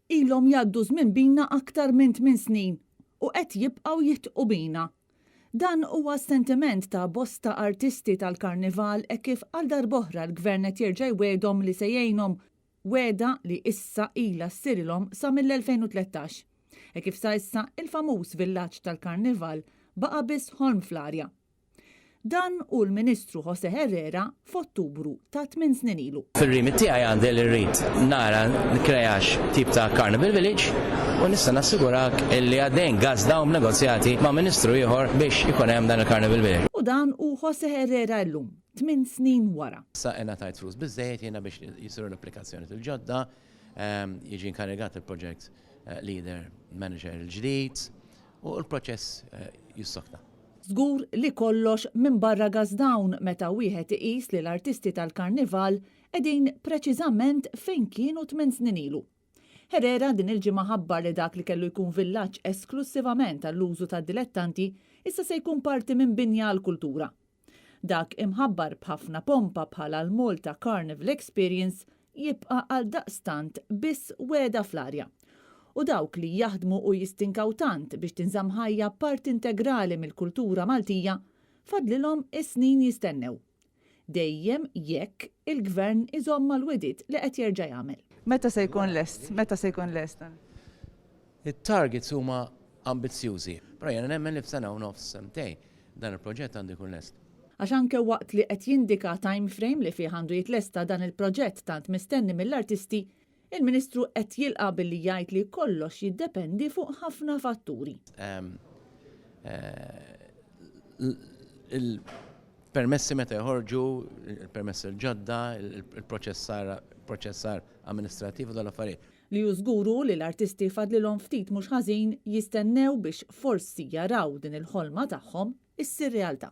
Ilhom jgħaddu żmien bina aktar minn tmin snin u qed jibqgħu jitqu bina. Dan huwa s-sentiment ta' bosta artisti tal-Karnival hekk kif għal darb'oħra l-Gvern qed jerġa' jwegħdhom li se jgħinhom, wegħda li issa ilha ssirilhom sa mill-2013. Hekk kif sa issa il-famuż villaġġ tal-Karnival baqa' biss ħolm fl-arja. Dan hu l-Ministru José Herrera f'Ottubru ta' tmin snin ilu. Fir-remit tiegħi għandi li rrid nara nikkreax tip ta' Carnival Village u nista' nassigurak li għaddejjin gas dawn b'negozjati ma' Ministru ieħor biex ikun hemm dan il-Carnival Village. U dan hu José Herrera illum, tmin snin wara. Issa ingħatajt flus biżżejjed jiena biex jsiru l-applikazzjonijiet il-ġodda, jiġi inkarigat il-project leader manager il-ġdid u l-proċess jissokta. Żgur li kollox minbarra gas down meta wieħed iqis li l-artisti tal-Karnival qegħdin preċiżament fejn kienu tmin snin ilu. Herrera din il-ġimgħa ħabbar li dak li kellu jkun villaġġ esklussivament għall-użu tad-dilettanti issa se jkun parti minn binja għall-kultura. Dak imħabbar b'ħafna pompa bħala l-Malta Carnival Experience jibqa' għaldaqstant biss wegħda fl-arja. U dawk li jaħdmu u jistinkaw tant biex tinżamm ħajja parti integrali mill-kultura Maltija fadlilhom is-snin jistennew. Dejjem jekk il-Gvern iżomm mal-wegħdiet li qed jerġa' jagħmel. Meta se jkun lest? Meta se jkun lest dan? It-targets huma ambizzjużi, però jiena nemmen li f'sena u nofs, sentejn, dan il-proġett għandu jkun lest. Għax anke waqt li qed jindika time frame li fih għandu jitlesta dan il-proġett tant mistenni mill-artisti, il-Ministru qed jilqa' billi jgħid li kollox jiddependi fuq ħafna fatturi. Il-permessi meta joħorġu, il-permessi l-ġodda, il-proċessar amministrattiv u dawn l-affarijiet. Li hu żgur hu li l-artisti fadlilhom ftit mhux ħażin jistennew biex forsi jaraw din il-ħolma tagħhom issir realtà.